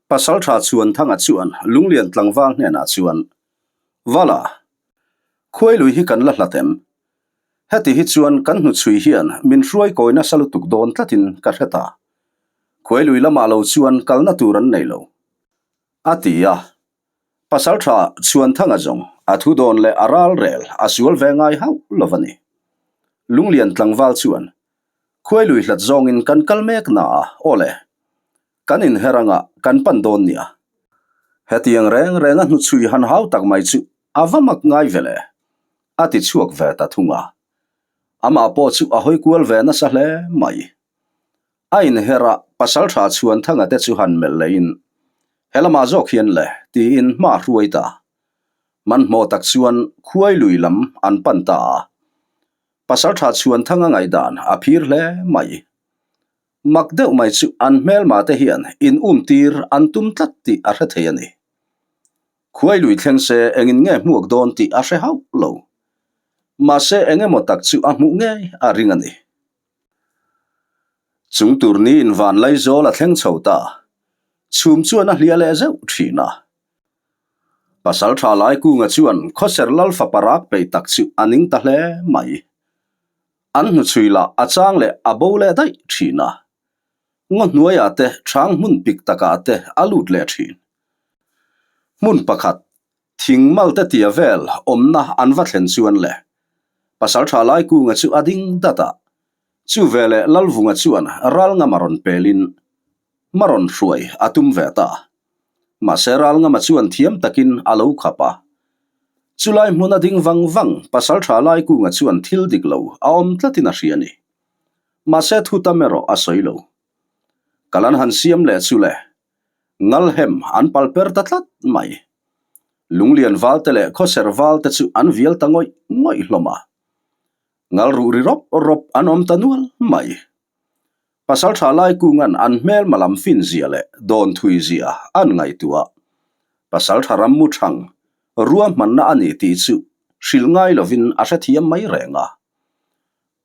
Pasalṭha Chhuanthanga chuan Lunglian tlangval hnenah chuan, Vala, khuailui hi kan la hlat em? Heti hi chuan kan hnuchhui hian min hruai kawi nasa lutuk dawn tlatin ka hre ta. Khuailui lamah lo chuan kalna tur an nei lo. A ti a. Pasalṭha Chhuanthanga zawng a thu dawn leh a ral rel a sual ve ngai hauh lo va ni. Lunglian tlangval chuan, Khuailui hlat zawngin kan kal mek na a, aw le. Kan inher anga kan pan dawn nia. Hetiang reng renga hnuchhui han hau tak mai chu a va mak ngai ve le, a ti chhuak ve ta thung a. Amah pawh chu a hawi kual ve nasa hle mai. A inher a, Pasaltha Chhuanthanga te chu han melh lehin, He lamah zawk hian le, tiin hma a hruai ta. Hmanhmawh tak chuan khuailui lam an pan ta a. Pasaltha Chhuanthanga ngaihdan a phir hle mai. Mak deuh mai chu an hmelma te hian in um tir an tum tlat tih a hre thei a ni. Khuai lui thleng se engin nge hmuak dawn tih a hre hauh lo. Mahse eng emaw tak chu a hmuh ngei a ring a ni. Chung tur niin van Laizawl a thleng chho ta. Chhum chuan a hliah leh zeuh thin a. Pasaltha Laikunga chuan khawser lal fapa rak peih tak chu a ning ta hle mai. An hnuchhui lah a chang leh a bo leh daih thin a. Ngaw hnuaiah te chhang hmun pik takah te a lut leh thin. Hmun pakhat, thing mal te tia vel awmna an va thlen chuan le. Pasaltha Laikunga chu a ding dat a. Chu veleh Lalvunga chuan Ralngama rawn pelin hma rawn hruai a tum ve ta. Mahse Ralngama chuan thiam takin a lo khap a. Chulai hmuna ding vang vang Pasaltha Laikunga chuan thil dik lo a awm tlatin a hria a ni. Mahse thu tam erawh a sawi lo. Kal an han siam leh chu le, Ngalhem an pal per ta tlat mai. Lunglian valte leh khawser valte chu an vial ta ngawih ngawih hlawm a. Ngal ruh ri rawp rawp an awm ta nual mai. Pasaltha Laikunga'n an hmelma lam fin zia leh dawn thui zia an ngaihtuah. Pasaltha rammu thang ruahmanna a ni tih chu hrilh ngai lovin a hrethiam mai reng a.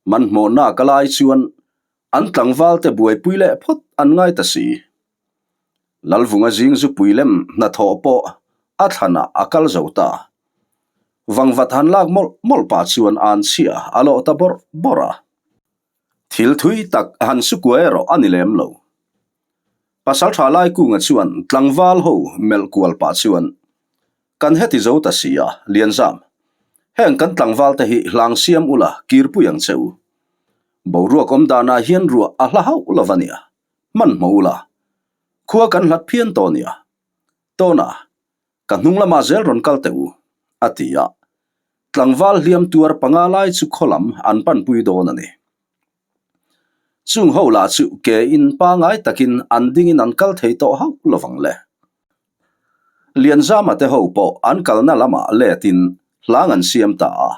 Hmanhmawhna ka lai chuan an tlangvalte buaipui leh phawt an ngai ta si. Lalvunga zing zupui lem hnathawh pawh a thlanah a kal zo ta. Vangvat han lak mawlh mawlh pah chuan an chhia a lawh ta bawrh bawrh a. Thil thui tak han sukua erawh a ni lem lo. Pasaltha Laikunga chuan tlangval ho melh kual pah chuan, Kan heti zo ta si a, Lianzam. Heng kan tlangval te hi hlang siam ula kirpui ang che u. Boruak awm danah hian ruah a hla hauh lo va nia. Hmanhmawh ula. Khua kan hlat phian tawh nia. Tawna, Ka hnung lamah zel rawn kal teh u, a ti a. Tlangval hliam tuar panga lai chu khaw lam an panpui dawn a ni. Chung ho lah chu ke in pangai takin an dingin an kal thei tawh hauh lovang le. Lianzama te ho pawh an kalna lamah letin hlang an siam ta a.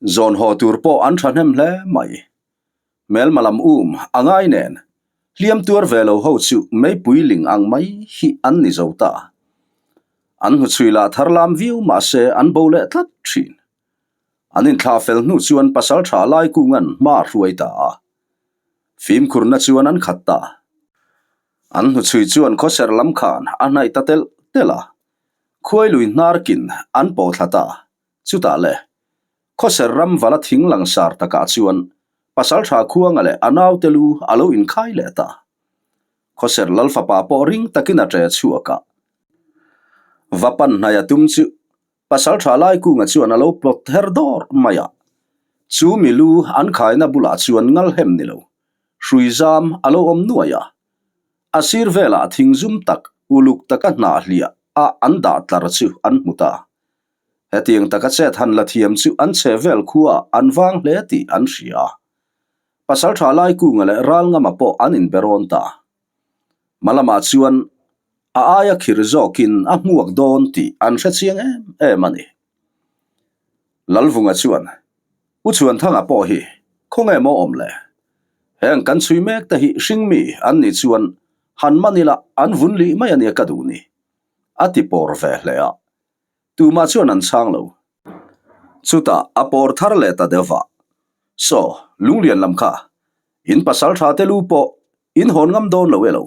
Zawn haw tur pawh an thahnem hle mai. Hmelma lam um a ngai nen, hliam tuar ve lo ho chu meipui ling ang mai hi an ni zo ta. An hnuchhui lah thar lam viau mahse an bo leh tlat thin. An inthlah fel hnu chuan pasaltha Laikunga'n hma a hruai ta a. Fimkhurna chuan an khat ta. An hnuchhui chuan khawser lam khan a hnaih ta telh telh a. Khuailui hnarkin an pawhthla ta. Chutah le, Khawser ram vala thing langsar takah chuan Pasaltha Khuanga leh a naute lu a lo inkhai leh ta. Khawser lal fapa pawh ring takin a ṭe chhuak a. Va pan hnai a tum chu Pasaltha Laikunga chuan a lo plot her dawr mai a. Chu mi lu an khaina bulah chuan ngal hem ni lo, hrui zam a lo awm nuai a. A sir velah thing zum tak uluk taka hnah hliah a an dah tlar chu an hmu ta. Hetiang taka chet han la thiam chu an chhe vel khua an vang hle tih an hria. Pasaltha Laikunga leh Ralngama pawh an inbe rawn ta. Hmalamah chuan a aia khir zawkin a hmuak dawn tih an hre chiang em em a ni. Lalvunga chuan, U Chhuanthanga pawh hi khawnge maw awm le? Heng kan chhui mek te hi hringmi an nih chuan han man ila an vun lih mai ania ka duh ni, a ti pawr ve hle a. Tumah chuan an chhang lo. Chutah a pawr thar leh ta deuh va. Saw, lunglian lam kha, in pasal tha te lu pawh in hawn ngam dawn lo e lo.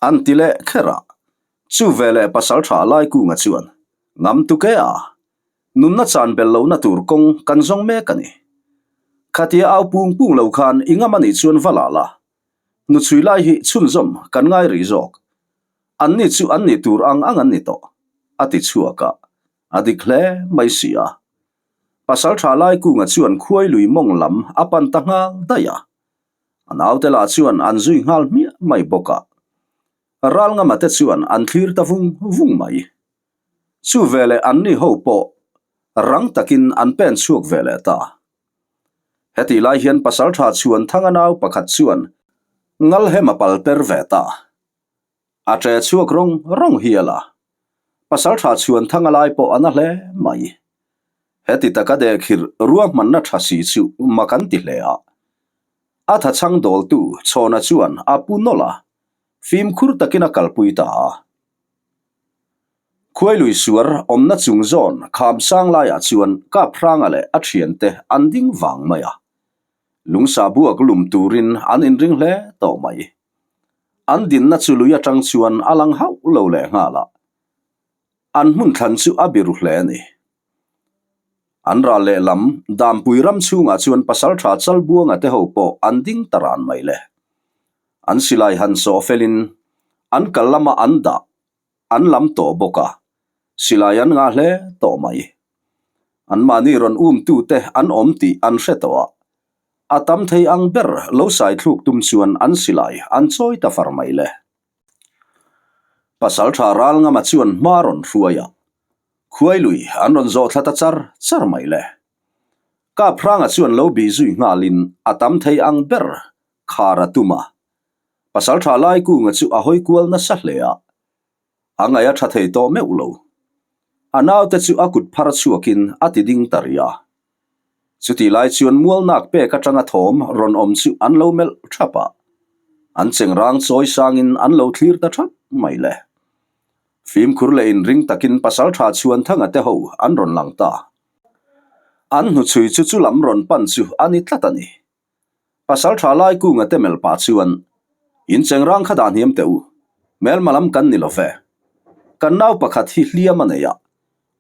An ti leh kher a. Chu veleh Pasalṭha Laikunga chuan, Ngam tuk e a, nunna chan bel lohna tur kawng kan zawng mek a ni. Khatia au pung pung lo khan i ngam a nih chuan va la la. Hnuchhui lai hi chhunzawm kan ngai rih zawk. An ni chu an nih tur ang ang an ni tawh, a ti chhuak a. A dik hle mai si a. Pasalṭha Laikunga chuan khuailui mawng lam a pan ta nghal daih a. A naute lah chuan an zui nghal hmiah mai bawk a. Ralngama te chuan an thlir ta vung vung mai. Chu veleh anni ho pawh rang takin an pen chhuak ve leh ta. Hetih lai hian Pasalṭha Chhuanthanga nau pakhat chuan Ngalhem a pal per ve ta. A ṭe chhuak rawng rawng hial a. Pasalṭha Chhuanthanga lai pawh a na hle mai. Heti taka dehkhirh ruahmanna ṭha si chu mak an ti hle a. A thachhang dawltu Chhawna chuan a pu nawlh a, fimkhur takin a kalpui ta a. Khuailui suar awmna chung zawn kham sang laiah chuan Kaphranga leh a ṭhiante an ding vang mai a. Lungsa buak lum turin an inring hle tawh mai. An dinna chu lui atang chuan a lang hauh lo leh nghal a, an hmun thlan chu a biru hle a ni. An ral lehlam Dampui ram chhungah chuan Pasaltha Chalbuanga te ho pawh an ding ta ran mai le. An silai han sawh felin an kal lama an dah an lam tawh bawk a, silai an ngah hle tawh mai. Anmahni rawn umtute an awm tih an hre tawh a, a tam thei ang ber lo sai thluk tum chuan an silai an chawi ta far mai le. Pasaltha Ralngama chuan hma rawn hruai a, Khuailui an rawn zawh thla ta char char mai le. Kaphranga chuan lo bih zui nghalin a tam thei ang ber khar a tum a, Pasaltha Laikunga chu a hawi kual nasa hle a, a ngaih a tha thei tawh meuh lo. A naute chu a kut phar chhuakin a ti ding ta rih a. Chutih lai chuan mualnak pek atanga thawm rawn awm chu an lo melh thap a, an chengrang chawi sangin an lo thlir ta thap mai le. Fimkhur leh inring takin Pasaltha Chhuanthanga te ho an rawn lang ta. An hnuchhui chu chu lam rawn pan chu a ni tlat a ni. Pasaltha Laikunga te melh pah chuan, In chengrang kha dah hniam teh u, hmelma lam kan ni lo ve. Kan nau pakhat hi hliam a nei a,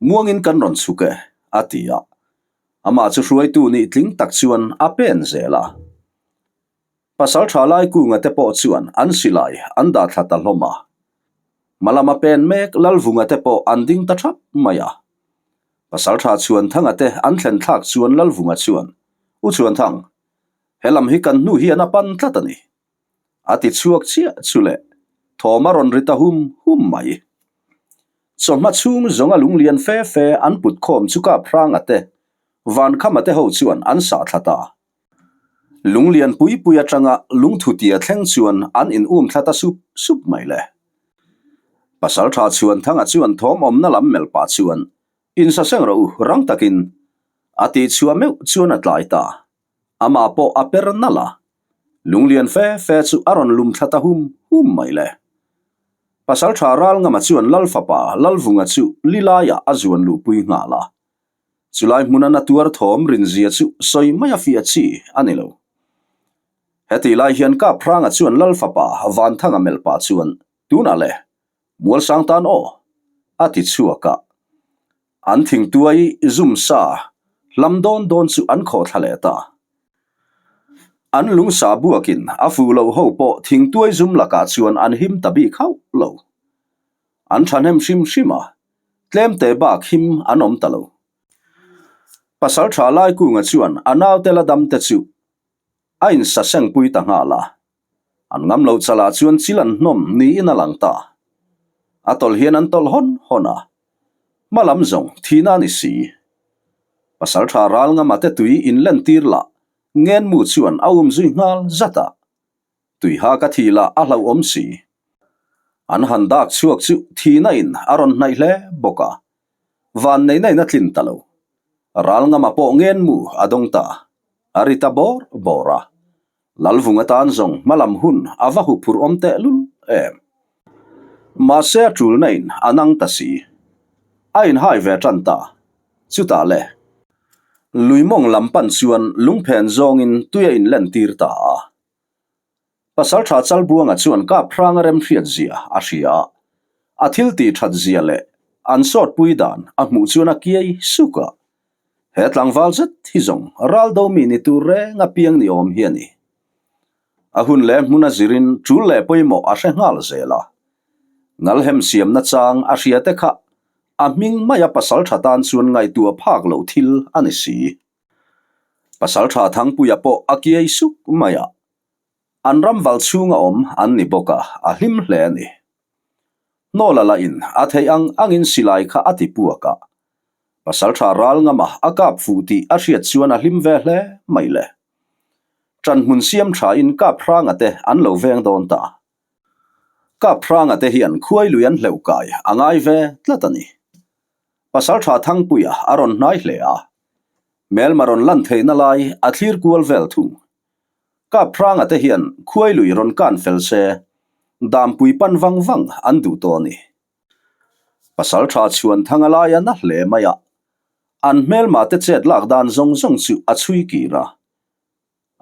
muangin kan rawn chhuk e, a ti a. Amah chu hruaitu nih tling tak chuan a pen zel a. Pasaltha Laikunga te pawh chuan an silai an dah thla ta hlawm a. Hmalama pen mek Lalvunga te pawh an ding ta thap mai a. Pasaltha Chhuanthanga te an thlen thlak chuan Lalvunga chuan, U Chhuanthang, he lam hi kan hnu hian a pan tlat a ni. A ti chhuak chiah chu le, thawm a rawn ri ta hum hum mai. Chawhma chhung zawnga lunglian fe fe an put khawm chu Kaphranga te, Vankhama te ho chuan an sah thla ta. Lunglian pui pui atanga lungthutia thleng chuan an in um thla ta sup sup mai le. Pasaltha Chhuanthanga chuan thawm awmna lam melh pah chuan, Insaseng rawh u, rang takin! A tih chhuah meuh chuan a tlai ta. Amah pawh a per nalh a. Lunglian fe fe chu a rawn lum thla ta hum hum mai le. Pasaltha Ralngama chuan Lal fapa Lalvunga chu lilaiah a zuan luhpui nghal a. Chulai hmuna na tuar thawm rinzia chu sawi mai a fiah chi a ni lo. Hetih lai hian Kaphranga chuan Lal fapa Vanthanga melh pah chuan, Tunah le, Mualsang tan aw, a ti chhuak a. An thingtuai zum sa hlam dawn dawn chu an khawh thla leh ta. An lungsa buakin a fuh loh ho pawh thingtuai zum lakah chuan an him ta bik hauh lo. An thahnem hrim hrim a, tlemte bak him an awm ta lo. Pasaltha Laikunga chuan a naute la dam te chu a insasengpui ta nghal a, an ngam loh chalah chuan chil an hnawm niin a lang ta. A tawlh hian an tawlh hawn hawn a, hma lam zawng thihna a ni si. Pasaltha Ralngama te tui inlentir lah Ngenmu chuan a umzui nghal zat a, Tuiha ka thih lah a hlauhawm si. An han dak chhuak chu thihna in a rawn hnaih hle bawk a, van neihna in a tlin ta lo. Ral ngama pawh ngenmu a dawng ta, a ri ta bawr bawr a. Lalvung atan zawng hmalam hun a va huphurh awm tehlul em. Mahse a tulna in a nang ta si. A inhai ve tan ta. Chutah le, lui mawng lam pan chuan lungphen zawngin tui a inlentir ta a. Pasalṭha Chalbuanga chuan Kaphranga remhriat zia a hria a, a thil tih ṭhat zia leh an sawtpui dan a hmuh chuan a kiai suk a. He tlangval zet hi zawng raldo mi ni tur reng a piang ni awm hi a ni. A hun leh hmun a zirin ṭul leh pawimawh a hre nghal zel a. Ngalhem siamna chang a hria te kha a hming maia pasalṭha tan chuan ngaihtuah phak loh thil a ni si. Pasalṭha Thangpuia pawh a kiai suk mai a. An ram val chhunga awm an ni bawk a, a hlim hle a ni. Hnawla lahin a theih ang angin silai kha a ti puak a. Pasalṭha ral ngama a kap fuh tih a hriat chuan a hlim ve hle mai le. Ṭanhmun siam ṭhain Kaphranga te an lo veng dawn ta. Kaphranga te hian khuailui an hleuh kai a ngai ve tlat a ni. Pasalṭha Thangpuia a rawn hnai hle a. Hmelma rawn lan theihna lai a thlir kual vel thung. Kaphranga te hian khuailui rawn kan fel se, dampui pan vang vang an duh tawh a ni. Pasalṭha Chhuanthanga lai a na hle mai a, an hmelma te chet lak dan zawng zawng chu a chhui kir a.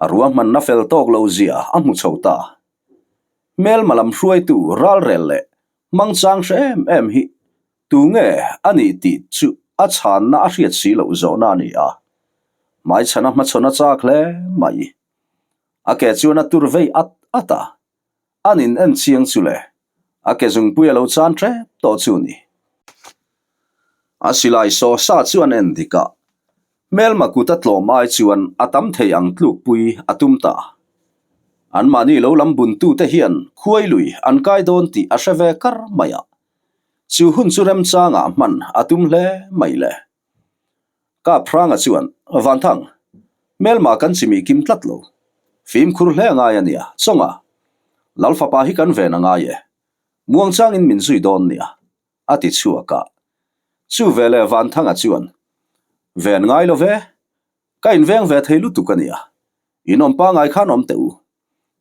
A ruahmanna fel tawk lo zia a hmu chho ta. Hmelma lam hruaitu ralrel leh hmangchang hre em em hi tu nge a nih tih chu a chhanna a hriat si loh zawhna a ni a. Hmaichhana hmachhawn a chak hle mai. A ke chuan a tur vei at at a. An in en chiang chu le, a ke zungpui a lo chan tep tawh chu ni. A silai saw sa chu an en dik a, hmelma kut a tlawm ai chuan a tam thei ang tlukpui a tum ta. Anmahni lo lam buntute hian khuai lui an kai dawn tih a hre ve kar mai a, chu hun chu remchangah hman a tum hle mai le. Kaphranga chuan, Vanthang, hmelma kan chimih kim tlat lo. Fimkhur hle a ngai a nia, Chawnga, Lal fapa hi kan ven a ngai e. Muangchangin min zui dawn nia, a ti chhuak a. Chu veleh Vanthanga chuan, Ven ngai lo ve, ka inveng ve thei lutuk a nia. In awm pangai khan awm teh u.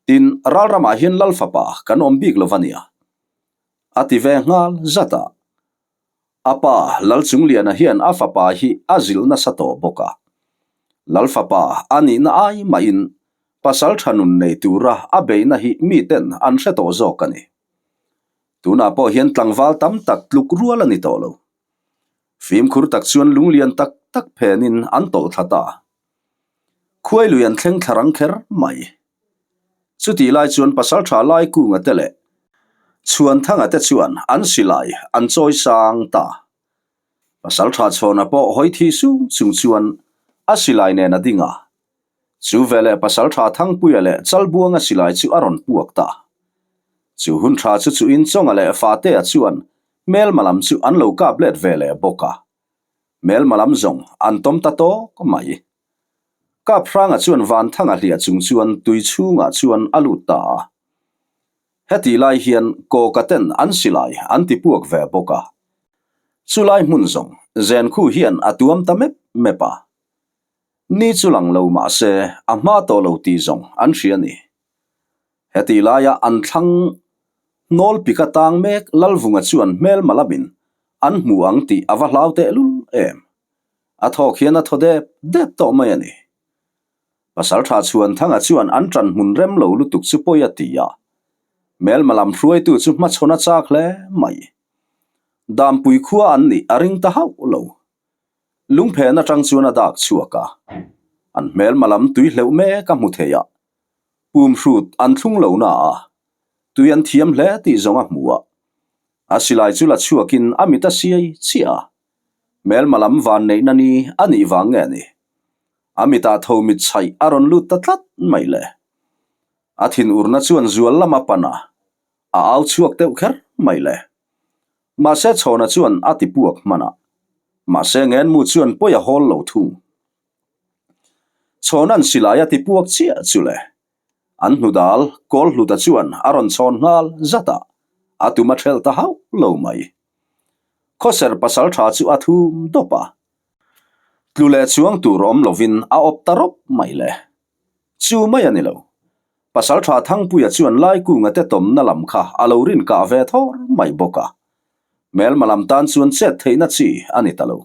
Tin, ralramah hian Lal fapa kan awm bik lo va nia, a ti ve nghal zat a. A pa Lalchungliana hian a fapa hi a zilh nasa tawh bawk a. Lal fapa a nihna ai mahin pasal tha nun nei tura a beihna hi miten an hre tawh zawk a ni. Tunah pawh hian tlangval tam tak tluk rual a ni tawh lo. Fimkhur tak chuan lunglian tak tak phenin an tawlh thla ta. Khuailui an thleng thla rang kher mai. Chutih lai chuan Pasalṭha Laikunga te leh Chhuanthanga te chuan an silai an chawi sang ta. Pasalṭha Chhawna pawh hawi thi sung chung chuan a silai nen a ding a. Chu veleh Pasalṭha Thangpuia leh Chalbuanga silai chu a rawn puak ta. Chu hun ṭha chu chuhin Chawnga leh Fatea chuan hmelma lam chu an lo kap let ve leh bawk a. Hmelma lam zawng an tawm ta tawk mai. Kaphranga chuan Vanthanga hliah chung chuan tui chhungah chuan a lut ta a. Hetih lai hian Kawka ten an silai an ti puak ve bawk a. Chulai hmun zawng Zenkhu hian a tuam ta mep mep a. Ni chu lang lo mah se a hma tawh lo tih zawng an hria ni. Hetih laia an thlang hnawl pika tang mek Lalvunga chuan hmelma lamin an hmu ang tih a va hlau tehlul em. A thawk hian a thaw dep dep tawh mai a ni. Pasalṭha Chhuanthanga chuan an ṭan hmun rem lo lutuk chu pawi a ti a. Hmelma lam hruaitu chu hmachhawn a chak hle mai. Dampui khua an nih a ring ta hauh lo. Lungphen aṭang chuan a dak chhuak a. An hmelma lam tui hleuh mek a hmu thei a. Pum hrut an thlung lo na a. Tui an thiam hle tih zawng a hmu a. A silai chu la chhuakin a mit a siai chiah a. Hmelma lam van neihna ni a nih vang nge ni? A mitah tho mit chhaih a rawn lut ta tlat mai le. A thinurna chuan zual lam a pan a, a au chhuak deuh kher mai le. Mahse Chhawna chuan a ti puak hman a, mahse Ngenmu chuan pawi a hawl lo thung. Chhawna'n silai a ti puak chiah chu le. An hnudal Kawlhluta chuan a rawn chhawn nghal zat a, a tum a thelh ta hauh lo mai. Khawser pasal tha chu a thum dawp a, tlu leh chuang tur awm lovin a awp ta rawp mai le. Chu mai a ni lo. Pasal tha Thangpuia chuan Laikunga te tawmna lam kha a lo rin kah ve thawr mai bawk a. Hmelma lam tan chuan chet theihna chi a ni ta lo.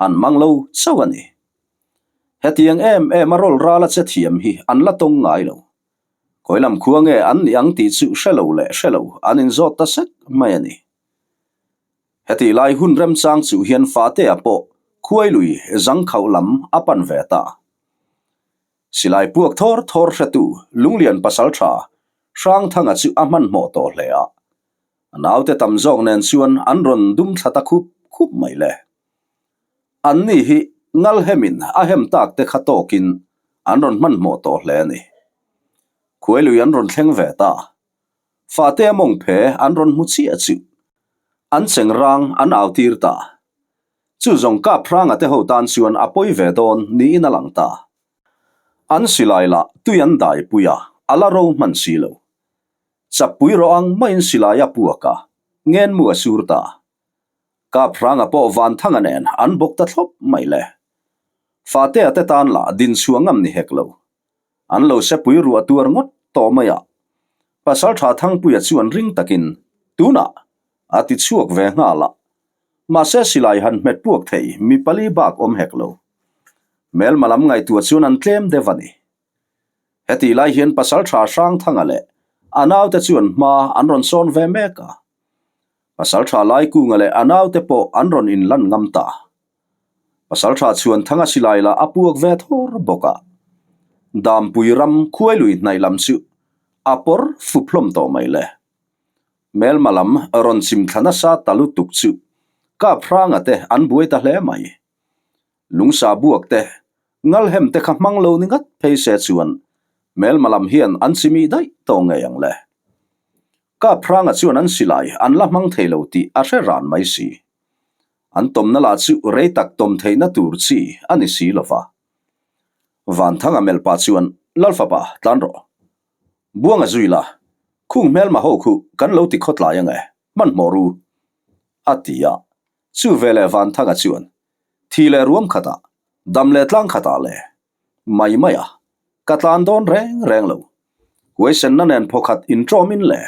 An mang lo chauh a ni. Hetiang em em a rawl ral a che thiam hi an la tawng ngai lo. Khawi lam khua nge an nih ang tih chu hre lo leh hre lo an inzawt ta sek mai a ni. Hetih lai hun remchang chuh hian Fatea pawh khuailui zangkhauh lam a pan ve ta. Silai puak thawr thawr hretu Lunglian pasaltha Hrangthanga chu a hmanhmawh tawh hle a. A naute tam zawk nen chuan an rawn dum thla ta khup khup mai le. Anni hi ngalhemin a hem tak te kha tawkin an rawn hmanhmawh tawh hle a ni. Khuailui an rawn thleng ve ta. Fate a mawng phe an rawn hmu chiah chu an cheng rang an au tir ta. Chu zawng kap hranga te ho tan chuan a pawi ve dawn niin a lang ta. An silai lah tui an dai pui a, a la ro hman si lo. Chappui rawh ang maiin silai a puak a, ngenmu a sur ta. Kap hranga pawh Vanthanga nen an bawk ta thlawp mai le. Fatea te tan lah dinchhuah ngam ni hek lo. An lo sepui ruah tuar ngawt tawh mai a. Pasaltha Thangpuia chuan ring takin, Tunah! a ti chhuak ve nghal a. Mahse silai han hmet puak thei mi pali bak awm hek lo. Hmelma lam ngaihtuah chuan an tlem deuh a ni. Hetih lai hian Pasaltha Hrangthanga leh a naute chuan hma an rawn sawn ve mek a. Pasaltha Laikunga leh a naute pawh an rawn inlan ngam ta. Pasaltha chhuan thanga silai lah a puak ve thawr bawk a. Dampui ram khuailui hnaih lam chu a pawr fup hlawm tawh mai le. Hmelma lam rawn chim thla nasa ta lutuk chu Kap Hranga te an buai ta hle mai. Lungsa buak te, ngalhem te kha hmang lo ni ngat phei se chuan hmelma lam hian an chimih daih tawh ngei ang le. Kap Hranga chuan an silai an la hmang thei lo tih a hre ran mai si. An tawmna lah chu rei tak tawm theihna tur chi a ni si lo va. Vanthanga melhpa chuan, Lalfapa, tlan rawh. Buanga zui la, khung hmelma ho khu kan lo ti khawtlai ang e, hmanhmawh ru. A ti a. Chu veleh Vanthanga chuan, Thi leh ruam khatah, dam leh tlang khatah le. Mai mai a, ka tlan dawn reng reng lo. Huaisenna nen phawkhat inṭawmin le.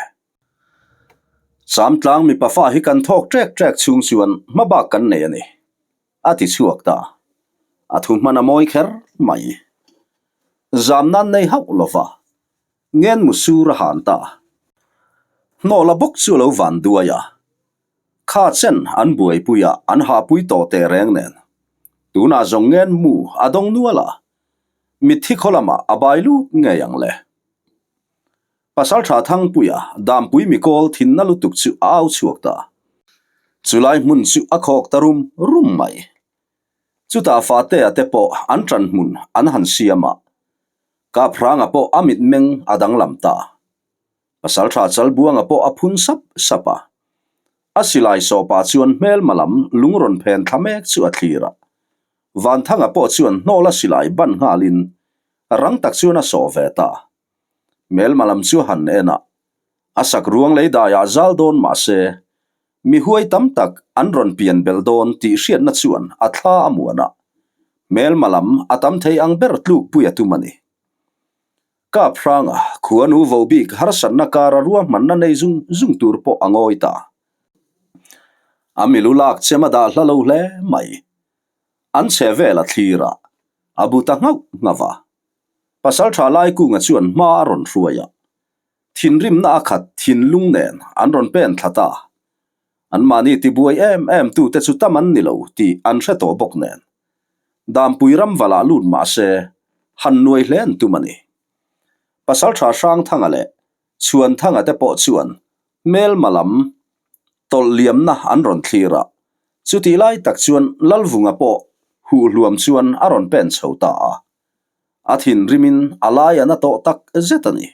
Chamtlang mipa fa hi kan thawk ṭek ṭek chhung chuan hma bak kan nei a ni, a ti chhuak ta. A thu hman a mawi kher mai. Zam nan nei hauh lo va, ngen mu sur a han ta. Hnawla bawk chu a lo van duai a, kha chen an buaipui a an hahpui tawh teh reng nen. Tunah zawng ngen mu a dawng nual a, mitthi khaw lamah a bai lut ngei ang le. Pasaltha Thangpuia Dampui mikawl thinna lutuk chu a au chhuak ta. Chulai hmun chu a khawk ta rum rum mai. Chutah Fatea te pawh an ṭan hmun an han siam a, Kaphranga pawh a mitmeng a danglam ta. Pasaltha Chalbuanga pawh a phun sap sap a. A silai sawpa chuan hmelma lam lung rawn phen thla mek chu a thlir a. Vanthanga pawh chuan hnawla silai ban nghalin rang tak chuan a sawh ve ta. Hmelma lam chu han en a, a sak ruang lei daiah zal dawn mah se, mi huai tam tak an rawn pian belh dawn tih hriatna chuan a thla a muan a, hmelma lam a tam thei ang ber tlukpui a tum a ni. Kap hranga khuanu vo bik harsatna kara ruahmanna nei zung zung tur pawh a ngawi ta. A milu lak chem a dah hla lo hle mai. An chhe vel a thlir a, a bu ta nghauh nghauh a. Pasaltha Laikunga chuan hma a rawn hruai a, thinrimna a khat thinlung nen an rawn pen thla ta. Anmahni tibuai em em tute chu tam an ni lo tih an hre tawh bawk nen. Dampui ram valah lut mah se, han nuai hle an tum a ni. Pasaltha Hrangthanga leh Chhuanthanga te pawh chuan hmelma lam tawlh liamna an rawn thlir a, chutih lai tak chuan Lalvunga pawh huh hluam chuan a rawn pen chho ta a. A thinrimin a lai a na tawh tak zet a ni.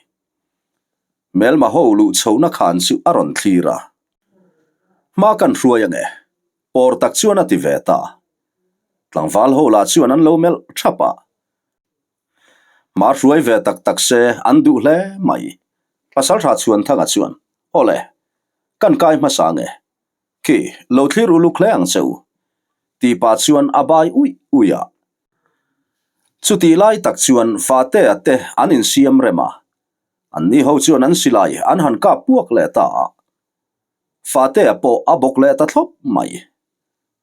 Hmelma ho luh chhohna khan chu a rawn thlir a. Hma kan hruai ange, pawr tak chuan a ti ve ta. Tlangval ho lah chuan an lo melh thap a. Hma hruai ve tak tak se an duh hle mai. Pasaltha Chhuanthanga chuan, Awle, kan kai hmasa ange. Khi, lo thlir uluk hle ang che u. Tih pah chuan a bai uih uih a. Chutih lai tak chuan Fatea te an insiam rem a, anni ho chuan an silai an han kap puak leh ta a. Fatea pawh a bawk leh ta thlawp mai.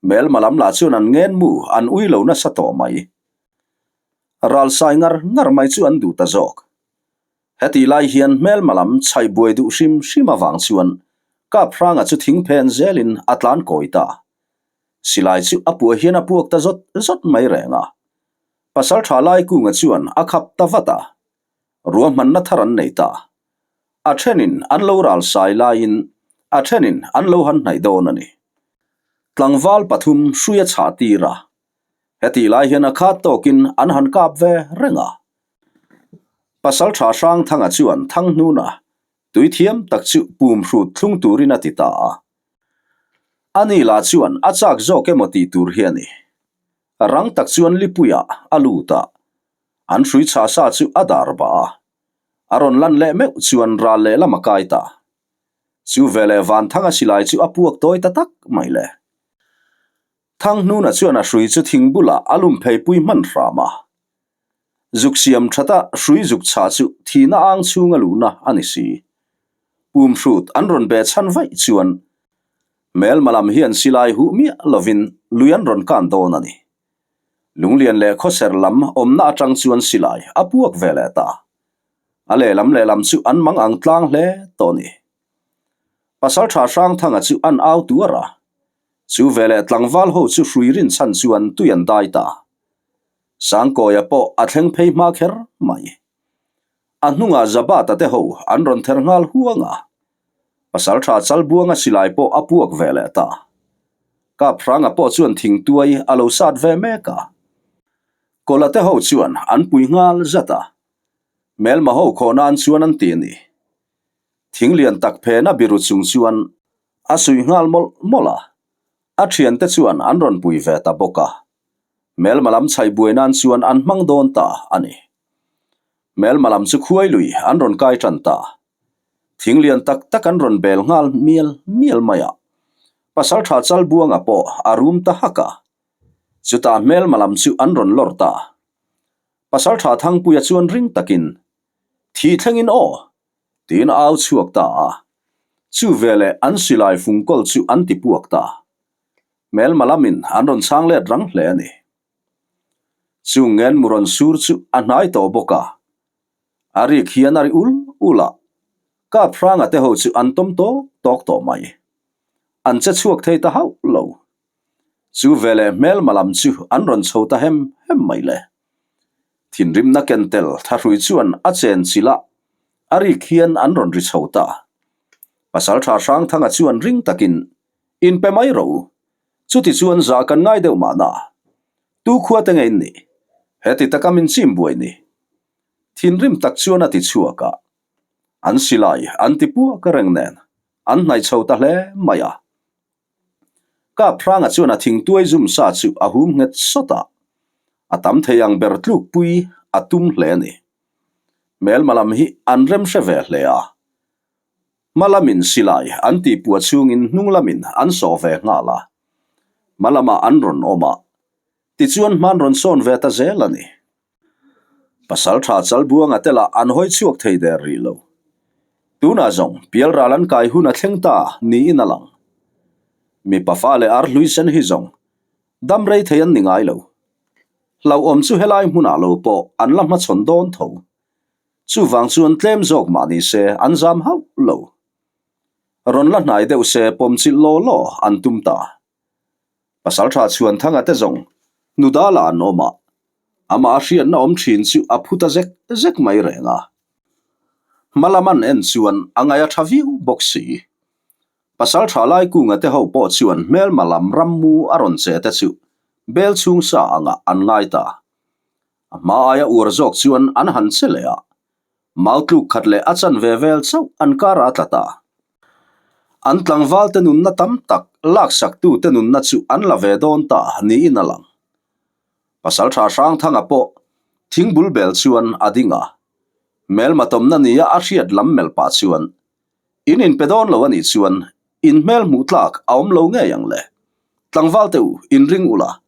Hmelma lam lah chuan an ngen mu an ui lo nasa tawh mai. Ralsai ngar ngar mai chu an duh ta zawk. Hetih lai hian hmelma lam chhaih buai duh hrim hrim avang chuan Kaphranga chu thing phen zelin a tlan kawi ta. Silai chu a puah hian a puak ta zawt zawt mai reng a. Pasaltha Laikunga chuan a khap ta vat a. Ruahmanna thar an nei ta. A thenin an lo ral sai laiin a thenin an lo han hnaih dawn a ni. Tlangval pathum hrui a chhah tir a. Hetih lai hian a khat tawkin an han kap ve reng a. Pasaltha Hrangthanga chuan Thanghnuna tui thiam tak chu pum hrut thlung turin a ti ta a. Ani lah chuan a chak zawk emaw tih tur hi a ni. Rang tak chuan lipuiah a lut a, an hrui chhah sa chu a dar bah a. A rawn lan leh meuh chuan ral lehlam a kai ta. Chu veleh Vanthanga silai chu a puak tawi ta tak mai le. Thanghnuna chuan a hrui chu thing bulah a lum pheipui hman hram a. Zuk siam thata hrui zuk chhah chu thihna ang chhunga luhna a ni si. Pum hrut an rawn be chhan vaih chuan hmelma lam hian silai huh miah lovin lui an rawn kan dawn a ni. Lunglian leh khawser lam awmna atang chuan silai a puak ve leh ta. A lehlam lehlam chu an mang ang tlang hle tawh a ni. Pasaltha Hrangthanga chu an au tuar a. Chu veleh tlangval ho chu hrui rinchhan chuan tui an dai ta. Sangkawia pawh a thleng phei hma kher mai. A hnungah Zabata te ho an rawn ther nghal huang a. Pasaltha Chalbuanga silai pawh a puak ve leh ta. Kaphranga pawh chuan thingtuai a lo sat ve mek a. Kawla te ho chuan an pui nghal zat a. Hmelma ho khawh nan chuan an ti a ni. Thing lian tak phena biru chung chuan a suih nghal mawlh mawlh a. A thiante chuan an rawn pui ve ta bawk a. Hmelma lam chhaih buai nan chuan an hmang dawn ta a ni. Hmelma lam chu khuai lui an rawn kai tan ta. Thing lian tak tak an rawn bel nghal mial mial mai a. Pasaltha Chalbuanga pawh a rum ta hak a. Chutah hmelma lam chu an rawn lawr ta. Pasaltha Thangpuia chuan ring takin, Thih thlengin aw! Tiin a au chhuak ta a. Chu veleh an silai fungkawl chu an ti puak ta. Hmelma lamin an rawn chhang let rang hle a ni. Chung ngen mu rawn sur chu a hnai tawh bawk a. A rik hian a ri ul ul a, Kaphranga te ho chu an tawm tawk tawk tawh mai. An che chhuak thei ta hauh lo. Chu veleh hmelma lam chu an rawn chho ta hem hem mai le. Thinrimna ken tel thahrui chuan a chen chilh a, a rik hian an rawn ri chho ta. Pasaltha Hrangthanga chuan ring takin Inpe mai rawh u. Chuti chuan zah kan ngai deuh mahna. Tu khua te nge in nih? Heti taka min chim buai ni. Thinrim tak chuan a ti chhuak a. An silai an ti puak reng nen an hnaih chho ta hle mai a. Kaphranga chuan a thingtuai zum sa chu a hum nghet sawt a. A tam thei ang ber tlukpui a tum hle a ni. Hmelma lam hi an rem hre ve hle a. Hma lamin silai an tihpuah chhungin hnung lamin an sawh ve nghal a, hma lamah an rawn awm a, tichuan hman rawn sawn ve ta zel a ni. Pasaltha Chalbuanga te lah an hawi chhuak thei der rih lo. Tunah zawng pialral an kai hun a thleng ta niin a lang. Mipa fa leh ar hlui sen hi zawng dam rei thei an ni ngai lo. Hlauhawm chu helai hmunah lo pawh an la hmachhawn dawn tho. Chuvang chuan tlem zawk mah ni se an zam hauh lo. Rawn la hnai deuh se pawmchilh law law an tum ta. Pasaltha Chhuanthanga te zawng Nudala an awm a, amah a hriatna awm thin chu a phu ta zek zek mai reng a. Hmalam an en chuan a ngaih a tha viau bawk si. Pasaltha Laikunga te ho pawh chuan hmelma lam rammu a rawn che te chu bel chhung sa angah an ngai ta. A hma aia uar zawk chuan an han che leh a, mau tluk khat leh a chan ve vel chauh an kar a tla ta. An tlangval te nunna tam tak laksak tu te nunna chu an la ve dawn ta niin a lang. Pasaltha Hrangthanga pawh thingbul bel chuan a ding a, hmelma tawmna nia a hriat lam melh pah chuan In inpe dawn lo a nih chuan in hmel hmuh tlak a awm lo ngei ang le. Tlangval te u, in ring ula,